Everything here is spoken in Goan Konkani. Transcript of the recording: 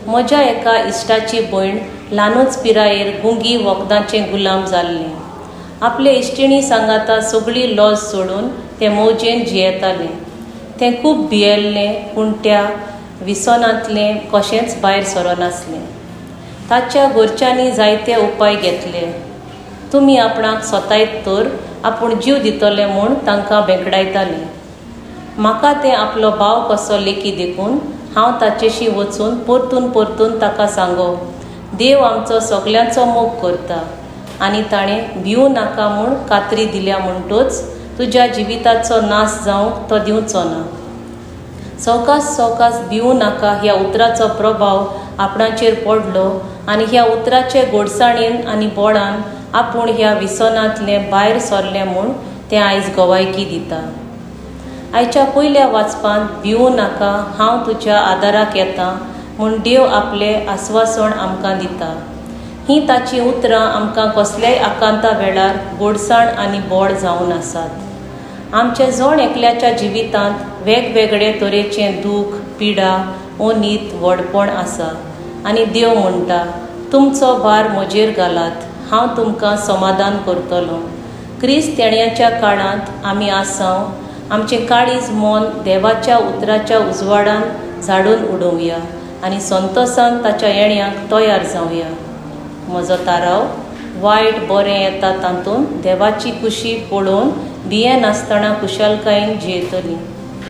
म्हज्या एका इश्टाची भयण ल्हानूच पिरायेर गुंगी वखदांचें गुलाम जाल्लें. आपले इश्टिणी सांगाता सगळी लॉज सोडून तें मौजेन जियेतालें. तें खूब भियेल्लें, पूण त्या विसनांतलें कशेंच भायर सरनासलें. ताच्या घरच्यांनी जायते उपाय घेतले. तुमी आपणाक सोतायत तर आपूण जीव दितले म्हूण तांकां भेंकडायतालें. म्हाका तें आपलो भाव कसो लेखी देखून हांव ताचेशी वचून परतून परतून ताका सांगो, देव आमचो सगल्यांचो मोग करता आनी ताणें भिवू नाका म्हूण खात्री दिल्या म्हणटच तुज्या जिविताचो नाश जावंक तो दिवचो ना. सवकास सवकास भिवू नाका ह्या उतराचो प्रभाव आपणाचेर पडलो आनी ह्या उतराचे गोडसाणेन आनी बोळान आपूण ह्या विसनांतलें भायर सरलें म्हूण तें आयज गवायकी दिता. आयच्या पयल्या वाचपांत भिवू नाका, हांव तुज्या आदाराक येता म्हूण देव आपलें आस्वासन आमकां दिता. हीं ताचीं उतरां आमकां कसल्याय आकांता वेळार गोडसाण आनी बोळ जावन आसात. आमचे जण एकल्याच्या जिवितांत वेगवेगळे तरेचें दूख, पिडा, ओनीत, व्हडपण आसा आनी देव म्हणटा, तुमचो भार म्हजेर घालात, हांव तुमकां समाधान करतलो. क्रिस्त येण्याच्या काळांत आमी आसाव. आमचें काळीज मन देवाच्या उतराच्या उजवाडान झाडून उडोवया आनी संतोसान ताच्या येण्याक तयार जावया. म्हजो ताराव वायट बरें येता तातूंत देवाची खुशी पळोवन भियेनासतना खुशालकायेन जियेतली.